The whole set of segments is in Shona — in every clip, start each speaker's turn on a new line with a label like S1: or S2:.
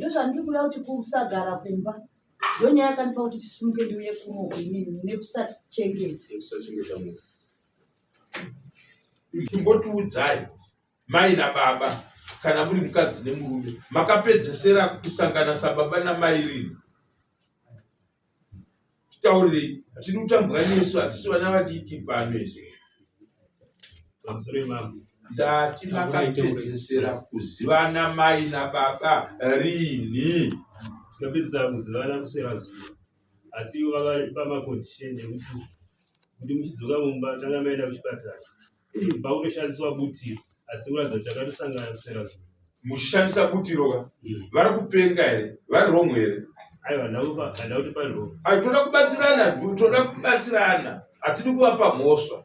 S1: Ndozvandiri kuda kuti kusagara kumba ndonyaya yakandipa kuti tisumuke ndiuye kuno inini nekusatichengeta.
S2: Nekusachengeta munhu. Chimbotiudzai mai nababa kana muri mukadzi nemurume makapedzesera kusangana sababa namai rini? Titaurirei, hatidi kutambwa nesu, hatisi vana vadiki pano isu. Ndati makapedzesera kuzivana mai nababa rini?
S3: Tikapedzesera kuzivana kuswera zuva, asi ivo vakaipa macondition ekuti kuti muchidzoka mumba tanga maenda kuchipatara pakutoshandiswa butiro asi kuratidza kuti takatosangana kuswera zuva.
S2: Muchishandisa butiro ka? Vari kupenga here? Vari wrong here?
S3: Aiwa, handina kuti pari wrong.
S2: Ai, toda kubatsirana, toda kubatsirana, hatidi kuvapa mhosva.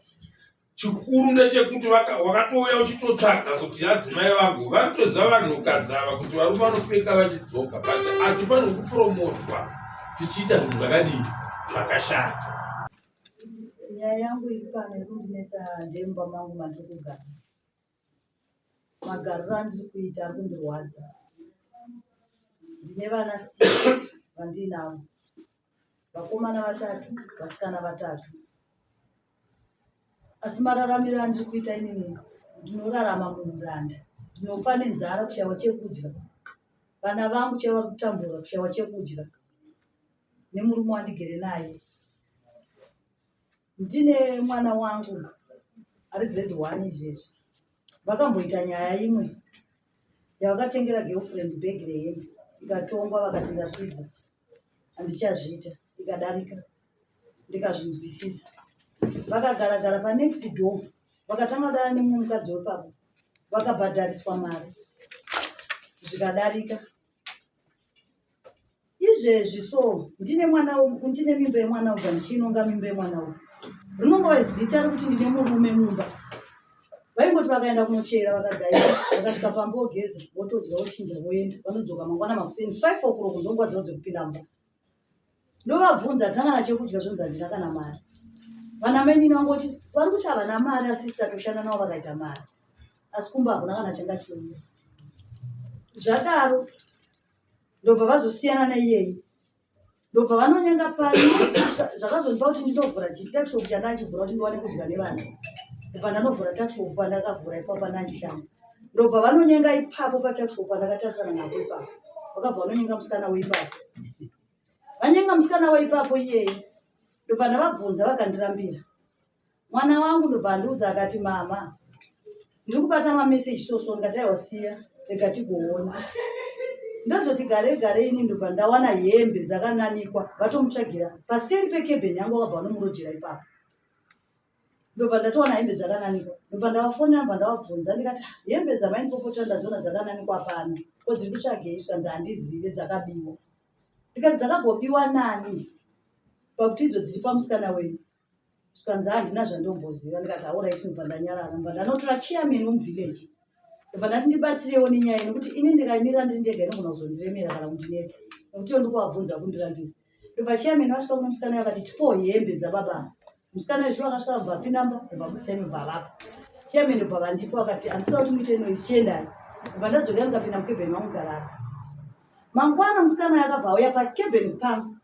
S2: Chikuru ndechekuti wakatouya uchitotsvaga kuti adzimai vangu vanotoziva vanhukadzi ava kuti varume vanopfeka vachidzoka, but hatifanirwi kupromotwa tichiita zvinhu zvakadii zvakashata.
S1: Nyaya yangu iri pano iri kundinetsa ndeyemumba mangu mandiri kugara. Magariro andiri kuita ari kundirwadza. Ndine vana six vandiinavo, vakomana vatatu, vasikana vatatu. Asi mararamiro andiri kuita inini ndinorarama muuranda, ndinofa nenzara kushaiwa chekudya. Vana vangu chaivo vari kutambura kushaiwa chekudya nemurume wandigere naye. Ndine mwana wangu ari grade one izvezvi, vakamboita nyaya imwe yavakatengera girlfriend bhegi rehembe ikatongwa, vakati ndapfidza handichazviita, ikadarika ndikazvinzwisisa. Vakagara gara panext door, vakatanga kudana nemumwe mukadzi wepapo, vakabhadhariswa mari zvikadarika. Izvezvi so ndine mwana, ndine mimba yemwana uga, ndichinonga mimba yemwana uyu, rinongova zita rekuti ndine murume mumba. Vaingoti vakaenda kunochera vakagaira, vakasvika pamba vogeza, votodya, vochinja, voenda. Vanodzoka mangwana makuseni 5 o'clock, ndonguva dzavo dzekupinda mumba. Ndovabvunza tangana chekudya, zvonzi handina kana mari. Vana mainini vangoti vari kuti havana mari, asi isu tatoshanda navo vakaita mari, asi kumba hakuna kana changa chiuya. Zvadaro ndobva vazosiyana naiyeyi, ndobva vanonyenga pano. Zvakazondipa kuti ndinovhura chituckshop chandachivhura kuti ndiwane kudya nevana. Ndobva ndanovhura tuckshop, pandakavhura ipapo pandandishanda, ndobva vanonyenga ipapo patuckshop pandakatarisana napo ipapo, vakabva vanonyenga musikana weipapo. Vanyenga musikana weipapo iyeye, ndobva ndavabvunza, vakandirambira. Mwana wangu ndobva andiudza akati, mama, ndiri kubata mameseji soso. Ndikati, aiwa, siya, rega tigoona. Ndazoti gare gare ini ndobva ndawana hembe dzakananikwa, vatomutsvagira paseri pekebheni yangu, vakabva vanomurojera ipapo. Ndobva ndatowana hembe dzakananikwa, ndobva ndavafonera, ndobva ndavabvunza ndikati, ah, hembe dzamaindipopota ndadziona dzakananikwa pano, ko dziri kutsvagei? Zvikanzi, handizive, dzakabiwa. Ndikati, dzakagobiwa nani pakuti idzo dziri pamusikana wenyu? Zvikanzi, handina zvandomboziva. Ndikati, alright. Ndobva ndanyarara, ndobva ndanotora chairman wemuvillage, ndobva ndati ndibatsirewo nenyaya, nekuti ini ndikaimirira ndiri ndega inogona kuzondiremera kana kundinetsa, nekuti iyo ndikuvabvunza kundirambira. Ndobva chairman vasvika kuno musikana uyo akati, tipowo hembe dzababa. Musikana uyu akasvika, bva apinda mba, ndobva abudisa imwe, bva avapa chairman, ndobva vandipa, vakati, handisida kuti muite noise, chiendai. Ndobva ndadzokera, ndikapinda mukebheni mangu karara. Mangwana musikana uyu akabva auya pakebheni pangu,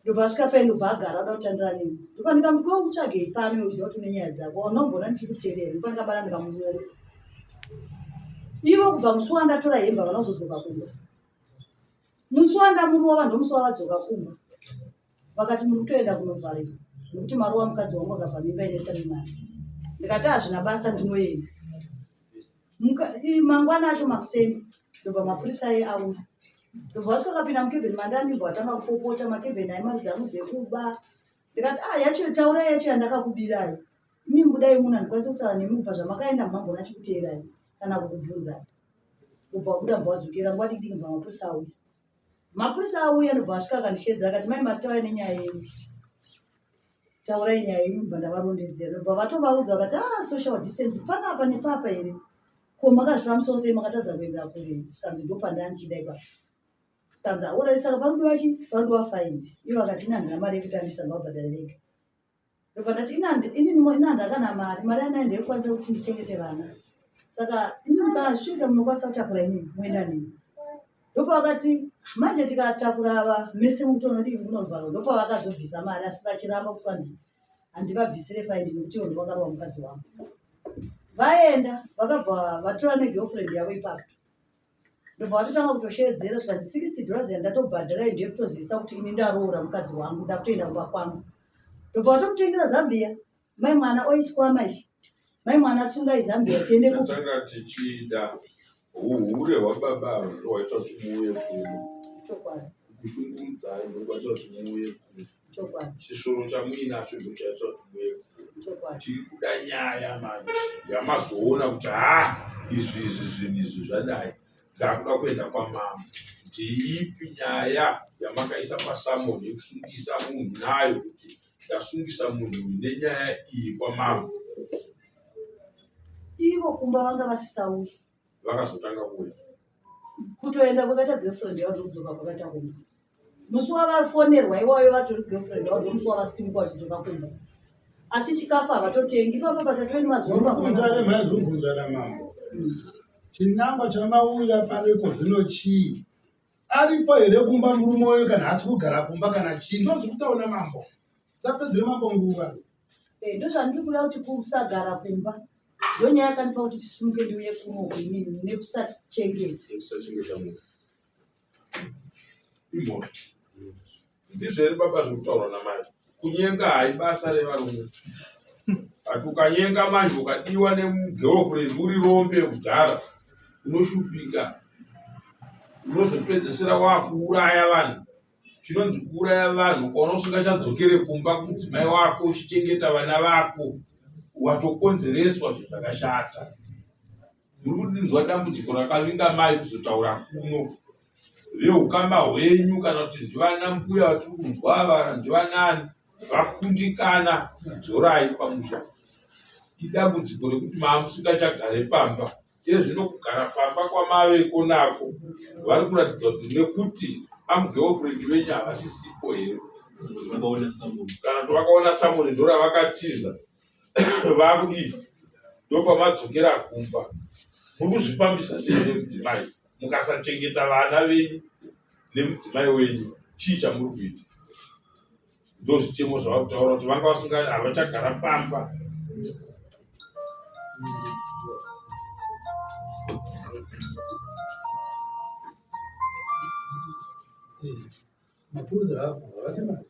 S1: ndobva asvika pai, ndobva agara ada kutandira neni. Ndobva ndikamuti, ko utsvagei pano, uziva kuti une nyaya dzako, unombona ndichikutevera? Ndobva ndikabara ndikamuona. Ivo kubva musi wandatora hembe havana kuzodzoka kumba. Musi wandamurova ndomusi wavadzoka kumba, vakati, muri kutoenda kunovharirwa nekuti marova mukadzi wangu akabva mimba ine 3 months. Ndikati, hazvina basa, ndinoenda. Mangwana acho makuseni ndobva mapurisa aye auya, ndobva vasvika kapinda mukebheni mandani, ndobva vatanga kupopota makebheni ai, mari dzangu dzekuba. Ndikati, ah, yacho taurai yacho yandakakubirai imi, budai muno, handikwanisi kutaura nemi. Kubva zvamakaenda mumagona chikuteerai kana kukubvunzai. Ubva wabuda, bva wadzokera nguva diki diki, bva mapurisa auya. Mapurisa auya, ndobva asvika akandishedza akati, mai Mari, tauya nenyaya yenyu, taurai nyaya yenyu. Bva ndavarondedzera, ndobva vatovaudza vakati, ah, social distance panapa nepapa here? Ko makazvifambisawo sei, makatadza kuenda kure? Zvikanzi, ndopandanchida ipapo. Zvikanzi, alright, saka parudiwa chi parudiwa fine. Ivo vakati, ina handina mari yekutambisa, ngavabhadhare vega. Ndobva ndati, inini ina handakana mari, mari yanayo ndeyekukwanisa kuti ndichengete vana, saka inini kana zvichiita munokwanisa kutakura inini moenda nini. Ndopavakati manje tikatakura ava mese mukutonodii mukunovharwa. Ndopavakazobvisa mari asi vachiramba kuti kwanzi handivabvisire faindi nekuti ivo ndivakarova mukadzi wangu. Vaenda vakabva vatora negirlfriend yavo ipapo. Ndobva vatotanga kutosheedzera zvikanzi 60 dollars yandatobhadhara iyo ndeyekutozivisa kuti ini ndaroora mukadzi wangu ndakutoenda kumba kwangu. Ndobva vatomutengera zambia. Mai mwana oiswama ichi. Mai mwana sungai zambia tiende kupi.
S2: Tatanga tichida uhure hwababa ava ndohwaita kuti muuye kuno.
S1: Chokwadi.
S2: Kushungurudzai ndokwaita kuti muuye kuno.
S1: Chokwadi.
S2: Chisvoro chamuinacho ndochaita kuti muuye kuno.
S1: Chokwadi.
S2: Tiri kuda nyaya manje yamazoona kuti ha izvi izvi zvinhu izvi zvadai ndakuda kuenda kwamambo. Ndeipi nyaya yamakaisa pasamoni yekusungisa munhu nayo kuti ndasungisa munhu uyu nenyaya iyi kwamambo.
S1: Ivo kumba vanga vasisauyi.
S2: Vakazotanga kuuya.
S1: Kutoenda kwakaita girlfriend yavo ndokudzoka kwakaita kumba. Musi wavafonerwa iwayo vatori girlfriend yavo ndomusi wavasimuka vachidzoka kumba. Asi chikafu havatotengi ipapa patatove nemazuva
S4: Mubvunza remhai zvobvunza namambo. Chinangwa chamauyira pano iko chii? Aripo here kumba murume uyu kana haasi kugara kumba kana chii? Ndozviri kutaura mambo. Tisapedzere mambo nguva.
S1: Eh, ndozvandiri kuda kuti kusagara kumba ndonyaya yakandipa kuti tisumuke ndiuye kuno inini nekusatichengeta.
S2: Nekusachengeta munhu. Imhosva. Ndizvo here baba zvekutaurwa namai? Kunyenga haibasa revarume. But ukanyenga manje ukadiwa nemugirlfriend uri rombe kudhara unoshupika unozopedzesera wakuuraya vanhu. Chinonzi kuuraya vanhu ukaona usingachadzokere kumba kumudzimai wako uchichengeta vana vako watokonzereswa zvinhu zvakashata. Muri kundinzwa dambudziko rakavinga mai kuzotaura kuno veukama hwenyu kana kuti ndivana mbuya vatiri kunzwa ava kana ndivanani vakundikana kudzorai pamusha idambudziko rekuti maamusingachagare pamba iye zvino kugara pamba kwamaveko nako vari kuratidza kuti nekuti amugirlfriend venyu havasisipo here kana kuti vakaona samoni ndoravakatiza vakudii ndopamadzokera kumba muri kuzvifambisa sei nemudzimai mukasachengeta vana venyu nemudzimai wenyu chii chamuri kuita ndozvichemo zvavari kutaura kuti vanga vasinga havachagara pamba
S4: Mapurisa hapo havadi mari.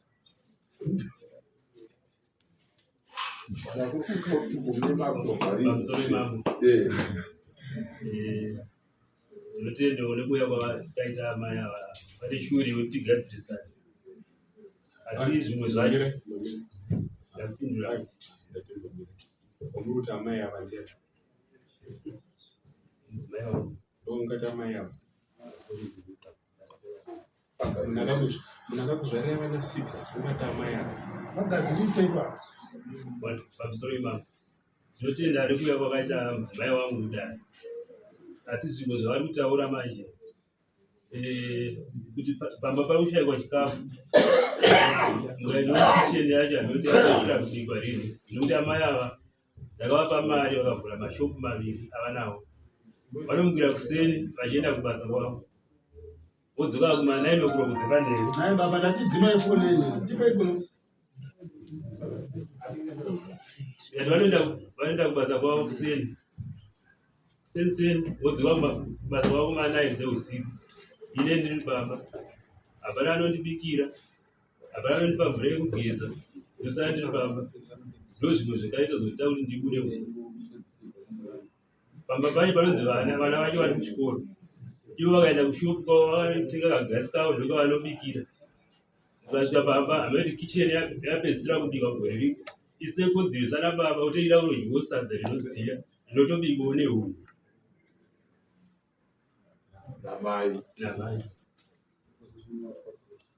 S3: Tinotendawo nekuuya kwavakaita amai ava vane shuwiri yekuti tigadzirisane asi zvimwe zvacho ndapindura
S5: Wamuri kuti amai ava ndiani?
S3: Mudzimai wangu.
S5: Ndongati amai ava. Munhu akakuzvarira vana 6 ungati amai ava.
S4: Vagadzirise ipapo.
S3: Pamusoro ipapo. Tinotenda nekuuya kwakaita mudzimai wangu kudai. Asi zvimwe zvavari kutaura manje eh, kuti pamba pari kushaikwa chikafu mukainokicheni yacho anoti yapedzisira kubikwa rini nekuti amai ava Ndakavapa mari vakavhura mashopu maviri avanawo. Vanomukira kuseni vachienda kubasa kwavo. Vodzoka kuma 9 o'clock dzepanheru.
S4: Nhai baba ndati dzimai foni ini. Tipei kuno.
S3: Ndikati vanoenda vanoenda kubasa kwavo kuseni. Kuseni seni vodzoka kubasa kwavo kuma 9 dzeusiku. Ine ndiri baba. Hapana anondibikira. Hapana anondipa mvura yekugeza ndosara ndiri pamba. Ndozvimwe zvakaita zoita kuti ndibude pamba pacho panonzi vana vana vacho vari kuchikoro ivo vakaenda kushopu kwavo vanotenga kagasi kavo ndokavanobikira ukasvika pamba hameno kitchen yapedzisira kubikwa gore riko isine kodzero sana baba utoida unodyiwo sadza rinodziya rinotobikwawo nehunhu
S2: namai
S3: namai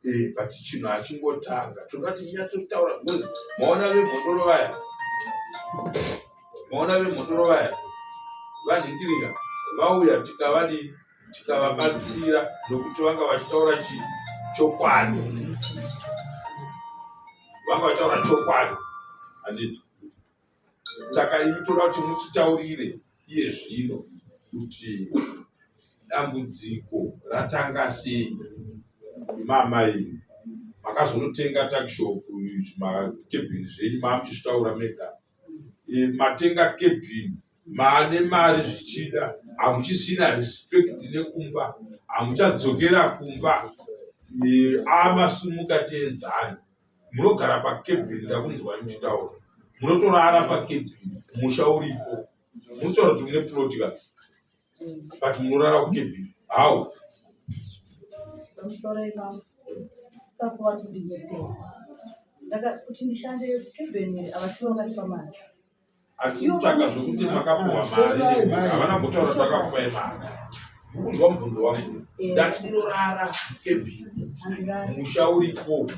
S2: Eh, but chinhu hachingotanga toda kuti tinyatsotaura because maona vemhondoro vaya maona vemhondoro vaya vanhingirika vauya tikavadii tikavabatsira nokuti vanga vachitaura chi chokwadi vanga vachitaura chokwadi handiti saka imi toda kuti mutitaurire iye zvino kuti Dambudziko ratanga sei mama iri? Makazonotenga tuckshop zvimakebhini zvenyu maamuchizvitaura mega. E, matenga kebhini maane mari zvichida hamuchisina respect nekumba hamuchadzokera kumba e, amasumuka teenzani munogara pakebhini ndakunzwai muchitaura munotorara pakebhini musha uripo munotaura kuti mune plot ka but munorara kukebhini how
S1: pamusoro ipapo ipapo vatondinyepewa kuti ndishande kebheni havasivo vakatipa mari
S2: hatisi kutsvaga zvekuti makapuwa mari havana kutaura takapuwai mari mukunzwa mubvunzo wangu eh. ndati munorara mukebhini musha uripo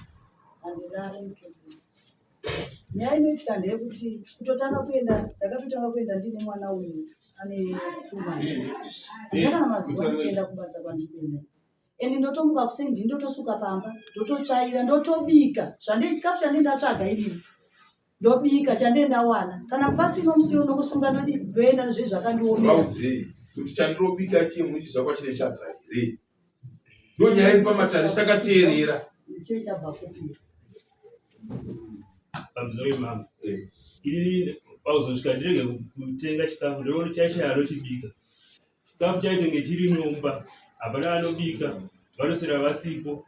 S1: Nyaya inoitika ndeyekuti kutotanga kuenda ndakatotanga kuenda ndine mwana uyu ane 2 months ndakana mazuva ndichienda kubasa kwandiri kuenda and ndotomuka kuseni ndini ndotosuka pamba ndototsvaira ndotobika zvandei chikafu chandei ndatsvaga inini ndobika chandei ndawana kana pasina musi uyo ndokusunga ndodi ndoenda zve zvakandiomera
S2: vaudzei kuti chandirobika chiye muchiziva kwachine chabva here ndonyaya iri pamatare sakateerera
S1: chii chabva kupi
S3: Pamusoro imama.
S2: Eh.
S3: Ini pauzosvika ndirege kutenga chikafu ndinoona chaishaya anochibika. Chikafu chaitonge chiri mumba hapana anobika vanoswera vasipo.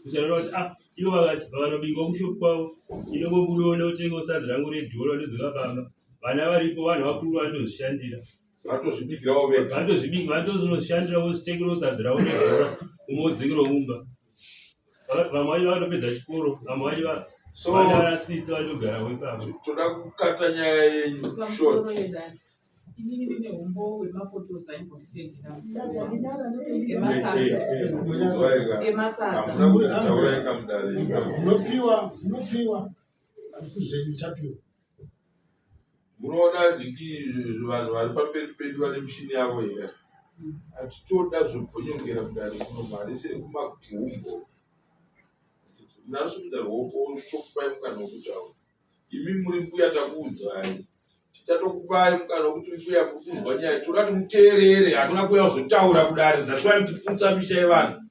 S3: Kuchareva kuti ah ivo vakati vakanobika kushopu kwavo inongobudawo ndotengawo sadza rangu redhora ndodzoka pamba. Vana varipo vanhu vakuru vanotozvishandira.
S2: Vanotozvibikirawo vega.
S3: Vanotozvibika vanotozvishandira vozvitengerawo sadza ravo redhora umwe wodzokerawo mumba. Vamwe vacho vakatopedza chikoro, vamwe vacho
S2: So
S3: vana sisi vatogarawo ipapo.
S2: Toda kukata nyaya yenyu short.
S6: Pamusoro yedare. Inini ndine humbowo hwemafotos aimbondisendera emasadza. Emasadza.
S4: Munopiwa, munopiwa. Zvenyu chapiwa.
S2: Munoona dhiki vanhu vari pamberi pedu vane mishini yavo here? Hatitoda zvobvonyongera kudare kuno mari siri kumagumbo. Ndasumudza ruoko tokupai mukana wekutaura. Imi muri mbuya takuudzai. Tichatokupai mukana wekuti mbuya muri kunzwa nyaya. Toda kuti muteerere, hakuna kuuya kuzotaura kudare. That's why muchiputsa misha yevanhu.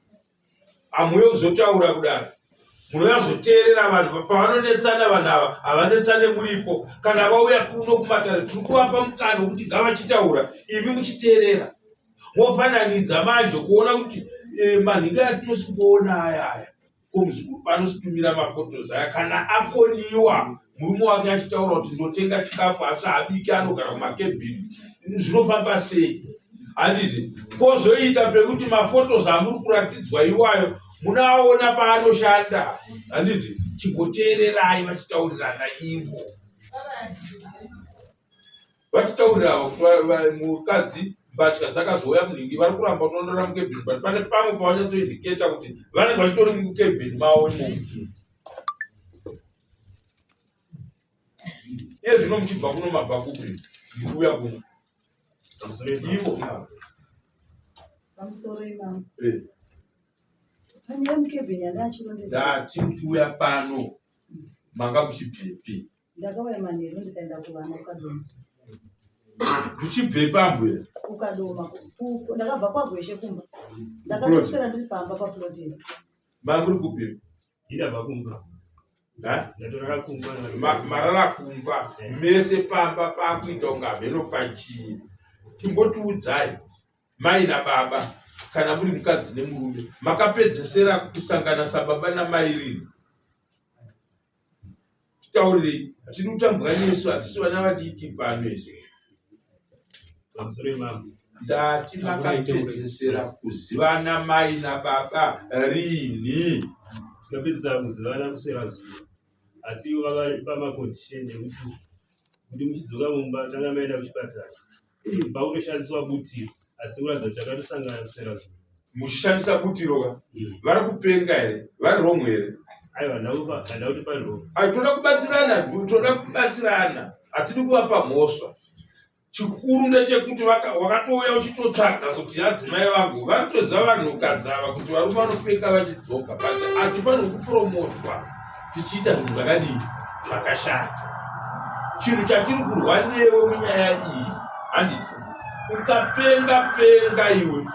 S2: Hamuuye kuzotaura kudare. Munouya kuzoteerera vanhu pavanonetsana vanhu ava havanetsane muripo. Kana vauya kuno kumatare tiri kuvapa mukana wekuti ngavachitaura imi muchiteerera. Mofananidza manje kuona kuti eh, manhinga atinosimboona aya aya ko muzukuru paanositumira mafotos aya kana akoniwa murume wake achitaura kuti ndotenga chikafu asi haabiki anogara kumakebhini zvinofamba sei handiti pozoita pekuti mafotos amuri kuratidzwa iwayo munoaona paanoshanda handiti chimboteererai vachitaurirana ivo Vachitaurirawo kuti mukadzi mbatya dzakazouya munhingi vari kuramba kutondora mukebhini but pane pamwe pavanyatsoindiketa kuti vanenge vachitori mukebhini mavo imomo. Iye zvino muchibva kuno mabva kupi mukuuya kuno? Ivo.
S1: Pamusoro imamo.
S2: Eh.
S1: Pane mukebhini yandachirondedzera.
S2: Ndati muchiuya pano manga muchibvepi?
S1: Ndakauya manheru ndikaenda kuvana kukadoma.
S2: Muchibvepi ambuya?
S1: Kukadoma. Ndakabva kwaGweshe kumba. Ndakatoswera ndiri pamba paplot iri.
S2: Mamuri kupi?
S3: Ndabva kumba.
S2: Ha?
S3: Ndatorara kumba.
S2: Marara kumba. Mese pamba pakuita kunge hameno pachii. Chimbotiudzai mai nababa kana muri mukadzi nemurume makapedzesera kusangana sababa namai rini? Titaurirei, hatidi kutambwa nesu, hatisi vana vadiki pano isu.
S3: Pamusoro imambo.
S2: Ndati makapedzesera kuzivana mai nababa rini?
S3: Tikapedzesera kuzivana kuswera zuva. Asi ivo vakaipa macondition ekuti kuti muchidzoka mumba tanga maenda kuchipatara. Pakutoshandiswa butiro asi kuratidza kuti takatosangana kuswera zuva.
S2: Muchishandisa butiro ka? Vari kupenga here? Vari wrong here?
S3: Aiwa handina kuti pari wrong.
S2: Ai toda kubatsirana, toda kubatsirana. Hatidi kuvapa mhosva. Chikuru ndechekuti wakatouya uchitotsvaga kuti adzimai vangu vanotoziva vanhukadzi ava kuti varume vanopfeka vachidzoka but hatifanirwi kupromotwa tichiita zvinhu zvakadii zvakashata. Chinhu chatiri kurwa newe munyaya iyi handiti ukapenga penga iwe.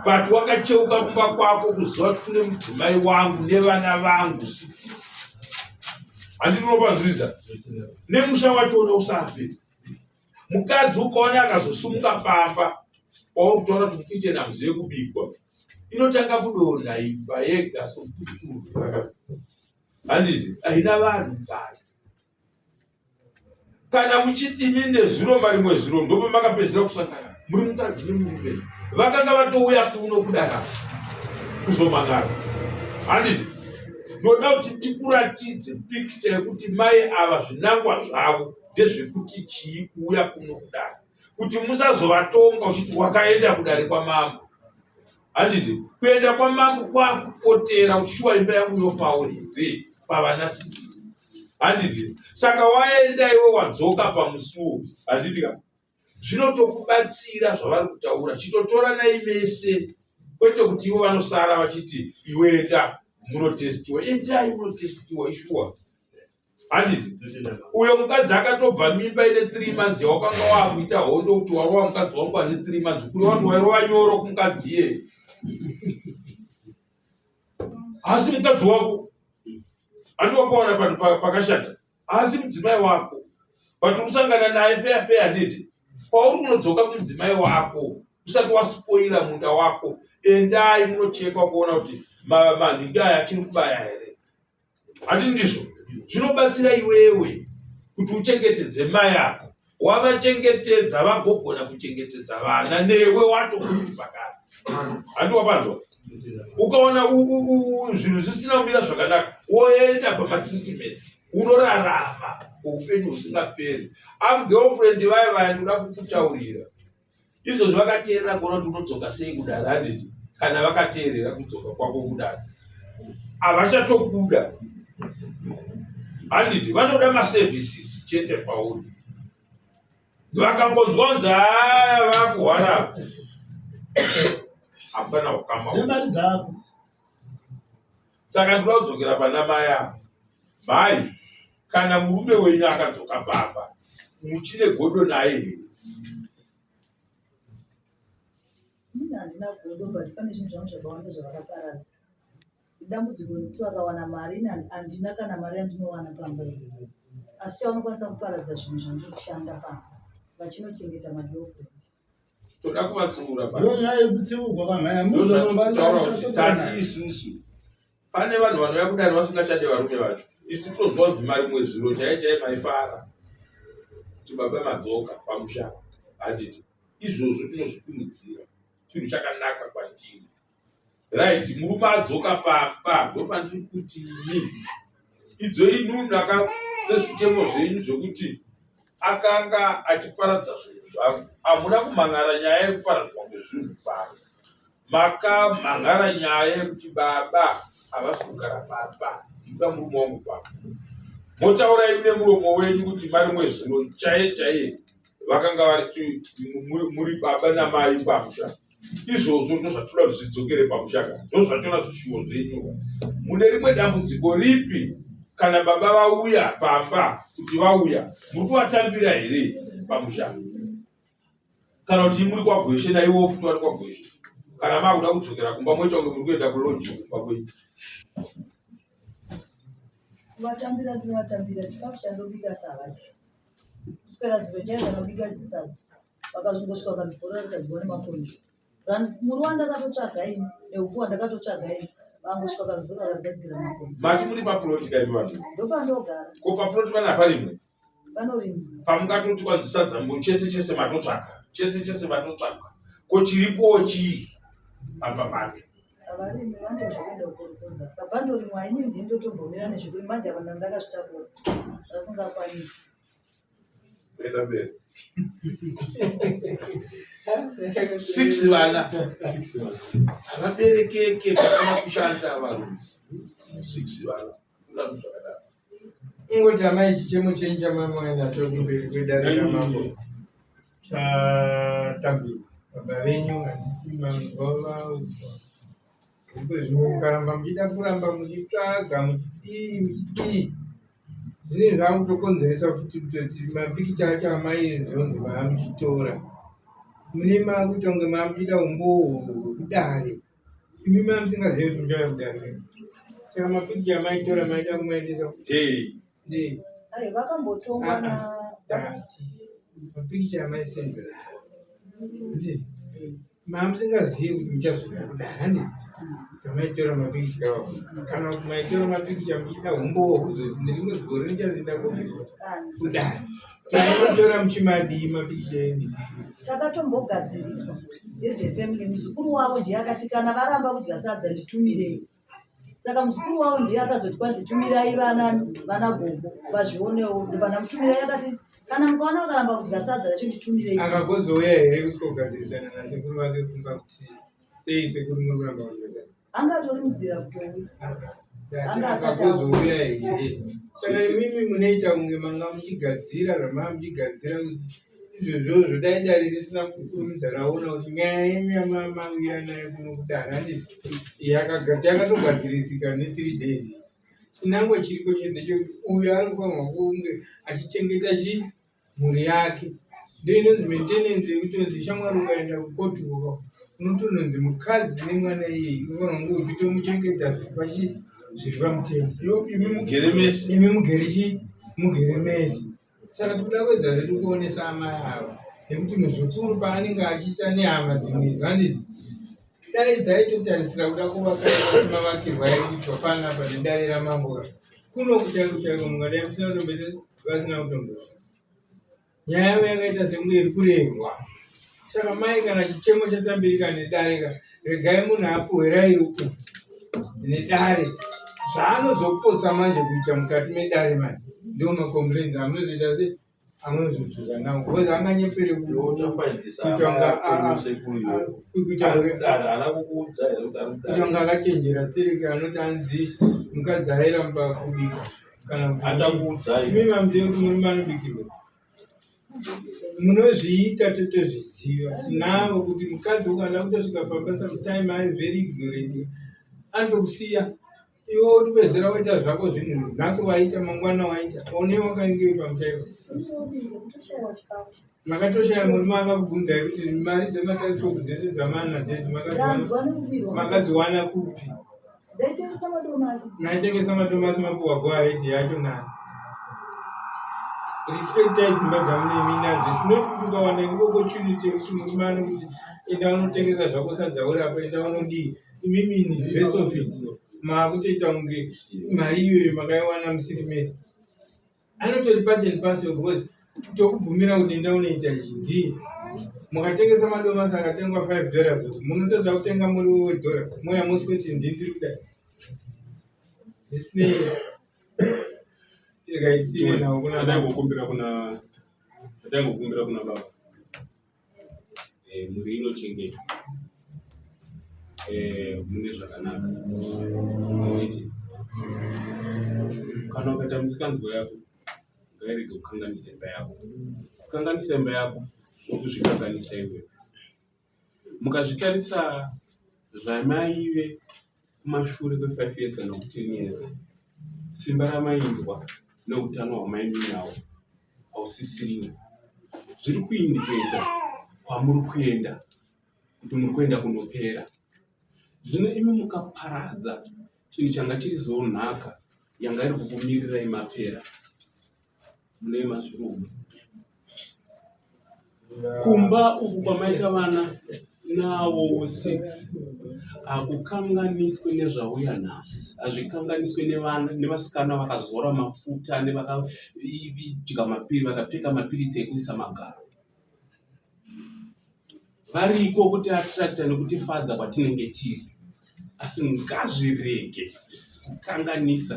S2: But wakacheuka kumba kwako kuziva kuti kune mudzimai wangu nevana vangu siti. Handiti unopanzwisa? Nemusha wacho una usafe. Mukadzi ukaona akazosumuka pamba kwauri kutaura kuti kitchen hamuzive kubikwa. Inotanga kudonha imba yega sokutukuru. Handiti haina vanhu mukati. Kana muchiti imi nezuro marimwe zuro ndopamakapedzisira kusangana muri mukadzi nemurume vakanga vatouya kuno kudara kuzomangara. Handiti ndoda kuti tikuratidze pikicha yekuti mai ava zvinangwa zvavo ndezvekuti chii kuuya kuno kudare kuti musazovatonga uchiti wakaenda kudare kwamambo. Handiti kuenda kwamambo kwakupotera kuti shuwa imba yangu yopawo here pavana sisi. Handiti saka waenda iwe wadzoka pamusuwo handiti ka zvinotokubatsira zvavari kutaura chitotoranai mese kwete kuti ivo vanosara vachiti iwe enda munotestiwa endai munotestiwa ishuwa handiti uyo mukadzi akatobva mimba ine three months yawakanga wakuita hondo kuti warova mukadzi wangu ane three months kureva kuti wairova nyoro kumukadzi iyeye asi mukadzi wako handi wakaona panhu pakashata asi mudzimai wako but uri naye feya feya handiti pauri kunodzoka kumudzimai wako usati waspoira munda wako endai munochekwa kuona kuti manhingi aya achiri kubaya here Handi ndizvo zvinobatsira iwewe kuti uchengetedze mai ako wavachengetedza vagogona kuchengetedza vana newe watokuti pakati handi wapanzwa ukaona zvinhu zvisina kumira zvakanaka woenda pamatreatments unorarama upenyu husingaperi am girlfriend vaya vaya ndoda kukutaurira Izvozvi vakateerera kuona kuti unodzoka sei kudare handiti? Kana vakateerera kudzoka kwako kudare havachatokuda handiti? Vanoda maservices chete pauri. Vakangonzwa kunzi haya vakuhwara hapana ukama
S4: nemari dzako.
S2: Saka ndinoda kudzokera pana mai ava. Mai, kana murume wenyu akadzoka pamba muchine godo naye here?
S1: Ini handina godo but pane zvinhu zvangu zvakawanda zvavakaparadza. Dambudziko rekuti vakawana mari ini handina kana mari yandinowana pamba iyi. Asi chavanokwanisa kuparadza zvinhu zvandiri kushanda pamba vachinochengeta magirlfriend.
S2: Toda kuvatsiura
S4: pa. Ndiyo nyaya yekutsiurwa kamhaya munhu
S2: tati isusu pane vanhu vanouya kudare vasingachade varume vacho isu titonzwa kunzi marimwe zuro chaiye chaiye maifara kuti baba madzoka pamusha handiti izvozvo tinozvikurudzira chinhu chakanaka kwatiri right murume adzoka pamba ndopandiri kuti ini idzo inunu aka sezvichemo zvenyu zvekuti akanga achiparadza zvinhu zvangu hamuna kumhan'ara nyaya yekuparadzwa kwezvinhu pano Makamhan'ara nyaya yekuti baba havasi kugara pamba, ndikuda murume wangu pamba. Motaura imi nemuromo wenyu kuti marimwe zuro chaiye chaiye vakanga vari muri baba namai pamusha. Izvozvo ndozvatinoda kuti zvidzokere pamusha ka, ndozvatona zvishuwo zvenyu. Mune rimwe dambudziko ripi kana baba vauya pamba kuti vauya muri kuvatambira here pamusha? kana kuti muri kwagweshe naiwo futi vari kwagweshe kana makuda kudzokera kumba moita kunge muri kuenda kulodge kumba kwenyu
S1: kuvatambira tinovatambira chikafu chandobika savadya kuswera zuro chaiyo ndakabika dzitsadza vakazongosvika vakandivhorera rikadyiwa nemakonje Muri wandakatotsvaga ini nehuku wandakatotsvaga ini vangosvika vakandivhorera vakagadzira makonje
S2: mati muri paploti kaimi vanhu
S1: ndopandogara
S2: ko paploti pana parimwe
S1: Panorimwa.
S2: Pamungatoti kwanzi sadza mbo chese chese matotsvaka chese chese matotsvaka ko chiripowo chii pamba pacho
S1: Avarimi vanoita zvekuenda kukorokoza. Papandorimwa ini ndini ndotombomira nezvekurima manje apa ndandakazvitakura vasingakwanisi.
S2: Kuenda mberi. Six vana havaberekeke pasina kushanda varume six vana Kuna zvakadaro.
S7: Ingoti amai chichemo chenyu chamamai nacho kumberi kwedare ramambo chatambirwa baba venyu handiti manzwa vaudzwa iko zvino mukaramba muchida kuramba muchitsvaga muchidii muchidii zvinenge zvakutokonzeresa futi kutoti mapikicha acho amai zvonzi maamuchitora mune makuita kunge maamuchiita umbowo hwekuti kudare imi mamusingazivi kuti muchauya kudare saka mapikicha amaitora maida kumaendesa
S2: ndei
S1: Ai, vakambotongwa na
S7: dati mapikicha amaisendera handiti mamusingazivi kuti muchazouya kudare handiti amaitora mapikicha awo kana kuti maitora mapikicha muchida humbowo huzoti nerimwe gore ndichazoenda kupi
S1: kana
S7: kudare taimatora muchimadii mapikicha enyu
S1: Takatombogadziriswa as a family muzukuru wavo ndiye akati kana varamba kudya sadza nditumirei. Saka muzukuru wavo ndiye akazoti kwanzi tumirai vana vana gogo vazvionewo ndobva ndamutumirai akati kana mukaona vakaramba kudya sadza racho nditumirei.
S7: Akagozouya here kusikogadzirisana nasekuru vake kumba kuti sei sekuru muri kuramba kudya sadza?
S1: Anga atori mudzira kutouya. Anga asati
S7: Akagozouya here? Saka imimi munoita kunge manga muchigadzira zvamanga muchigadzira kuti izvozvozvo dai dare risina kukurumidza raona kuti nyaya yenyu yamamawira nayo kuno kudare handiti yakatogadzirisika ne3 days idzi. Chinangwa chiriko chete ndechekuti uyu ari kufanirwa kunge achichengeta chii mhuri yake ndiyo inonzi maintenance yekutonzi shamwari ukaenda kukoti uko unotononzi mukadzi nemwana iyeyi unofanira kunge uchitomuchengeta zviri pachi zviri pamutemo
S2: imi mugere mese
S7: imi mugere chi mugere mese saka tikuda kuedza zvedu kuonesa amai ava nekuti muzukuru paanenge achiita nehama dzimwe idzi handidzi dai dzaitotarisira kuda kuvaka mavakirwa aikuitwa panapa nedare ramambo kuno kuchaiko chaiko mungadai musina kutomboita vasina kutombosvika nyaya yavo yakaita sekunge iri kurehwa saka mai kana chichemo chatambirika nedare ka regai munhu apuhwe rairuku nedare zvaanozopotsa manje kuita mukati medare manje ndiwo macomplains amunozoita se amunozodzoka nawo because anganyepere kuita kunge akachenjera stereki anoti anzi mukadzi airamba kubika kana
S2: Achakuudzai.
S7: imi mamuziva kuti murume anobikirwa munozviita totozviziva tinavo kuti mukadzi ukada kutosvika pamba sometime ari very ignorant anotokusiya iwe wotopedzera waita zvako zvinhu nhasi waita mangwana waita one wakainge pamuchaiko
S1: Kutoshaiwa chikafu.
S7: Makatoshaya murume akakubvunzai kuti mari dzemataxi dzese dzamana dzedzi
S1: Ndanzwa nekubirwa.
S7: makadziwana kupi?
S1: Ndaitengesa madomasi.
S7: Maitengesa madomasi mapuwa go ahead yacho nani? Respectai dzimba dzamunemi nadzo. It's not kuti ukawana iko opportunity yekuti murume anokuti enda unotengesa zvako sadza uri apa enda unodii. Imimi in best of it maakutoita kunge mari iyoyo makaiwana musiri mese. Anotori part and parcel because tokubvumira kuti enda unoita ichi ndii mukatengesa madomasi akatengwa 5 dollars munotadza kutenga muriwo wedhora moya mosweti ndii ndiri kudai zvisinei regai nawo kuna
S5: Chandaingokumbira kuna chandaingokumbira kuna baba eh, mhuri inochengetwa eh, mune zvakanaka noiti kana ukaita misikanzwa yako ngairege kukanganisa imba yako kukanganisa imba yako nokuzvikanganisa iwewe mukazvitarisa zvamaive kumashure kwe5 years kana ku 10 years simba ramainzwa neutano hwamaiminawo hausisiriwo zviri kuindicata kwamuri kuenda kuti muri kuenda kunopera zvino imi mukaparadza chinhu changa chiri zonhaka yanga iri kukumirirai mapera mune mazvirombo kumba uku kwamaita vana navo 6 hakukanganiswe nezvauya nhasi hazvikanganiswe nevana nevasikana vakazora mafuta nevakadya mapiri vakapfeka mapiritsi ekuisa magaro variko kuti attracta nekutifadza kwatinenge tiri asi ngazvirege kukanganisa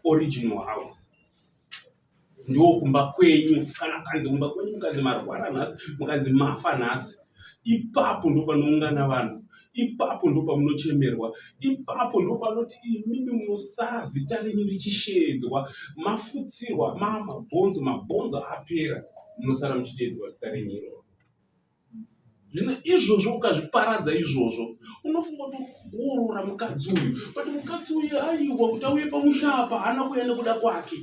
S5: original house ndokumba kwenyu kana kanzi kumba kwenyu mukanzi marwara nhasi mukanzi mafa nhasi ipapo ndopanoungana vanhu ipapo ndopamunochemerwa ipapo ndopanoti imimi munosara zita renyu richisheedzwa mafutsirwa mamabhonzo mabhonzo apera munosara muchiteedzwa zita renyu iroro Zvino izvozvo ukazviparadza izvozvo unofunga kuti kuroora mukadzi uyu but mukadzi uyu aiwa kuti auye pamusha apa haana kuuya nekuda kwake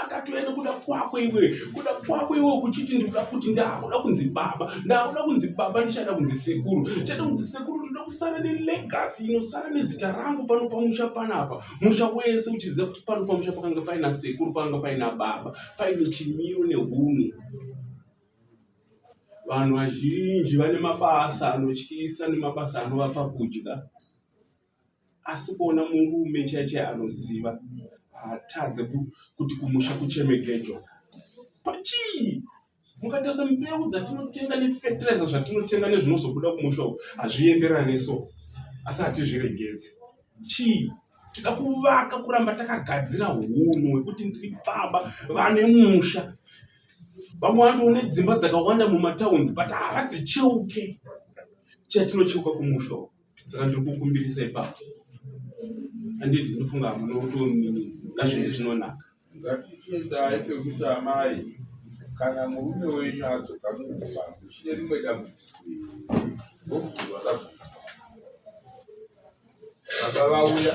S5: akatouya nekuda kwako iwe kuda kwako iwe kuchiti ndikuda kuti ndakuda kunzi baba ndakuda kunzi baba ndichada kunzi sekuru ndichada kunzi sekuru ndoda kusara nelegasi inosara nezita rangu pano pamusha panapa musha wese uchiziva kuti pano pamusha pakanga paina sekuru pakanga paina baba paine chimiro nehunhu vanhu vazhinji vane mabasa anotyisa nemabasa anovapa kudya asi kuona murume chaiye chaiye anoziva haatadze kuti kumusha kucheme gejo pachii mukatarisa mbeu dzatinotenga nefetiraiza zvatinotenga nezvinozobuda kumusha uku hazvienderane so asi hatizviregedze chii tida kuvaka kuramba takagadzira hunhu hwekuti ndiri baba vane musha vamwe vanotone dzimba dzakawanda mumatowns but havadzicheuke chatinocheuka kumusha uku saka ndiri kukumbirisa ipapo anditi ndinofunga munotomini ngazvinge zvinonaka
S2: Ngatichiendai pekuti amai kana murume wenyu adzoka mumba muchine rimwe dambudziko here ndokubva ndabvunza baba vauya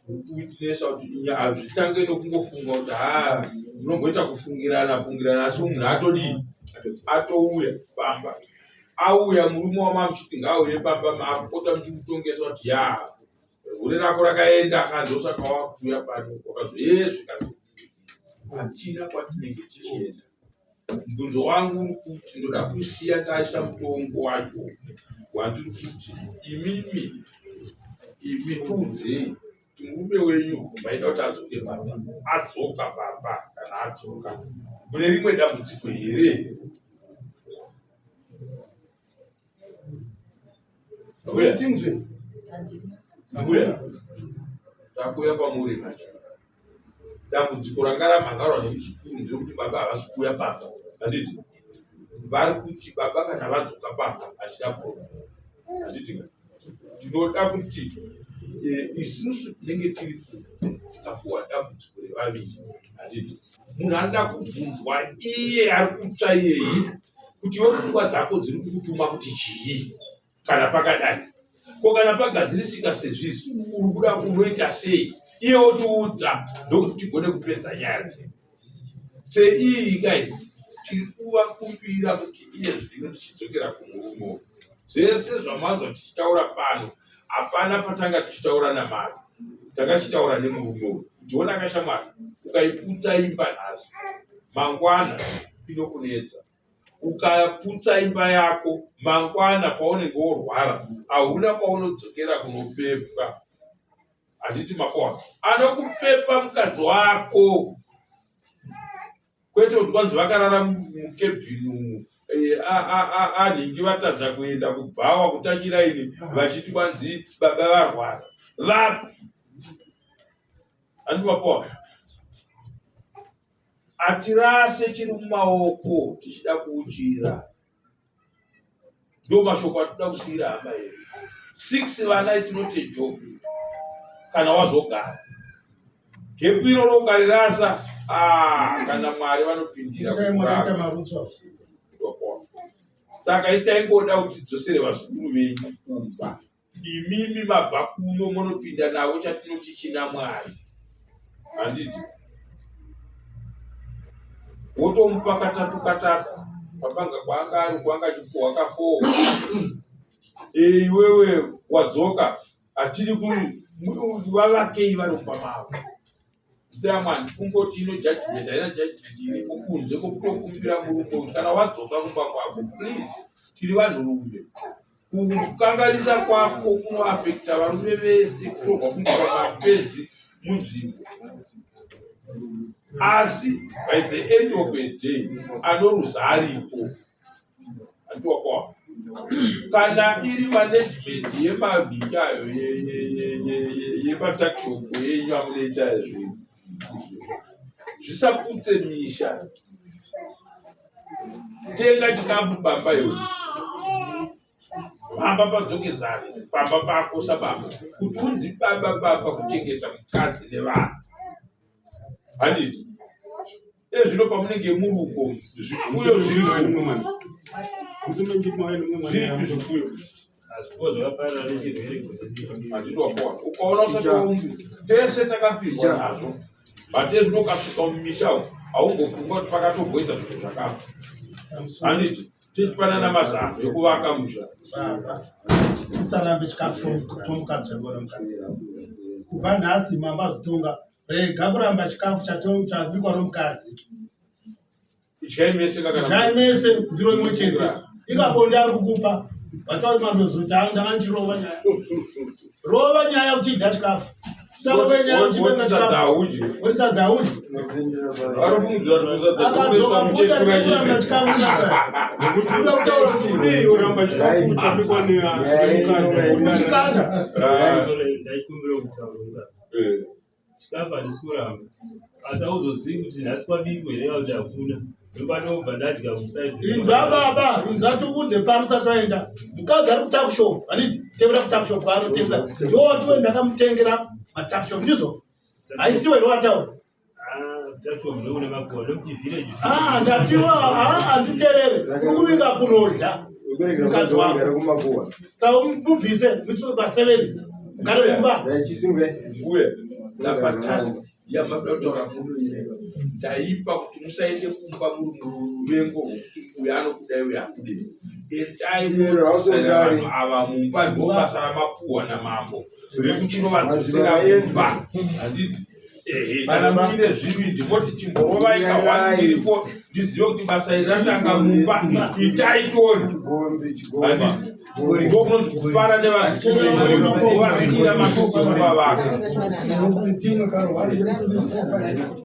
S2: kuitinesa kuti hazvitange nokungofunga kuti haa unomboita kufungirana fungirana asi munhu atodii atouya pamba auya murume wamamuchiti ngaauye pamba maakupota muchimutongesa kuti ya hure rako rakaenda ka ndosaka wakuuya pano wakazoye zvikanzi hatina kwatinenge tichienda mubvunzo wangu uri kuti ndoda kusiya ndaisa mutongo wacho wandiri kuti imimi imi tiudzei kuti murume wenyu maida kuti adzoke papa adzoka papa kana adzoka mune rimwe dambudziko here
S4: Tinzwe.
S2: Mbuya, takuuya kwamuri manje. Dambudziko ranga ramhangarwa nemuzukuru nderekuti baba havasi kuuya pamba. Handiti? Vari kuti baba kana vadzoka pamba hachida problem. Handiti ka? Tinoda kuti eh, isusu tinenge tiri kunze tikapuwa dambudziko revaviri. Handiti? Munhu anoda kubvunzwa iye ari kutsva iyeye kuti iwe pfungwa dzako dziri kukutuma kuti chii kana pakadai ko kana pagadzirisika sezvizvi uri kuda kunoita sei iye otiudza ndokuti tigone kupedza nyaya dzedu seiyi kai tiri kuvakumbira kuti iye zvino tichidzokera kumurume uyu zvese zvamanzwa tichitaura pano hapana patanga tichitaura namari tanga tichitaura nemurume uyu kuti ona kashamwari ukaiputsa imba nhasi mangwana inokunetsa ukaputsa imba yako mangwana paunenge worwara hauna kwaunodzokera kunopepwa handiti makoa anokupepa mukadzi wako kwete kuti kwanzi vakarara mukebhini umu eh, anhingi vatadza kuenda kubhawa kutachiraini vachiti kwanzi baba varwara vapi handi makoa Hatirase chiri mumaoko tichida kuuchira. Ndo mashoko atinoda kusiira hama yedu. Six vana it's not a joke. Kana wazogara. Gepu iroro ukarirasa ah, kana Mwari vanopindira. Saka isi taingoda kuti tidzosere vazukuru venyu kumba. Imimi mabva kuno monopinda navo chatinoti china Mwari. Handiti? Wotomupa katatu katatu pabanga kwaanga ari kwanga achipuhwa kafoo. Eh, iwewe wadzoka hatiri ku vavakei vari mumba mavo. Mwana kungoti ino judgment haina judgment iripo kunze kwokutokumbira murume kana wadzoka kumba kwako please tiri vanhurume kukanganisa kwako kunoafekta varume vese kutorwa kunge mapenzi munzvimbo asi by the end of a day anoruza aripo andiwakowa kana iri management yemabhingi ayo yematakishopu yenyu amunoita zvinhu zvisaputse misha tenga chikafu pamba iwe pamba padzokedzane pamba pako sababa kuti unzi baba baba kuchengeta mukadzi nevana handiti ezvino pamunenge muri uko zvipfuyo zviripi zvipfuyo ukaona usati waumbi tese takapihwa nazvo but ezvino ukasvika mumisha umu haumbofunga kuti pakatomboita zvinhu zvakafa handiti tichipanana mazano ekuvaka musha
S4: Baba. Usarambe chikafu chomukadzi chabikwa nomukadzi. Kubva nhasi mambo azvitonga, rega kuramba chikafu chabikwa nomukadzi.
S2: Idyai mese
S4: kana idyai mese ndiro imwe chete. Ikabonde ari kukupa vatauri mandozoti ndanga ndichirova nyaya. Rova nyaya uchidya chikafu. Sarove nyaya uchipenga chikafu. Woti sadza haudyi.
S2: Vanofungidzira kuti kusadza
S4: Akadzoka futi achikuramba chikafu
S5: Nekuti
S4: Uda kutaura kuti kudii iwe?
S5: kuramba chikafu chabikwa nemukadzi.
S4: Uchikanda.
S3: Ndaikumbira kutaura. Chikafu handisi kuramba. Asi hauzozivi kuti nhasi kwabikwa here kana kuti hakuna. Ndopanobva ndadya kusaidi.
S4: Inzwa baba, inzwa tikuudze pano usati waenda. Mukadzi ari kutuckshop, handiti? Tevera kutuckshop kwaanotengesa. Ndowatiwe ndakamutengera matuckshop, ndizvo? Haisiwe here wataura?
S3: Ah,
S4: Ah, ndatiwa, ah, handiterere. Uri kuvinga kunodya mukadzi wako. Saka mubvise muchisuke pasevenzi. Mugare kumba.
S2: Mbuya, ndapa task yamada kutaura muri taipa kuti musaende kumba muri muruvengo rwokuti uyu anokudai uyu akudei. Endai modzosera vanhu ava mumba ndobasa ramapuhwa namambo rekuchinovadzosera mumba. Handiti? Ehe, kana muine zvivindi moti chimborovai kahwani iripo ndizive kuti basa iri ratanga mumba itai tione. Handiti? Ndokunonzi kufara nevazukuru vasiira mashoko baba vako.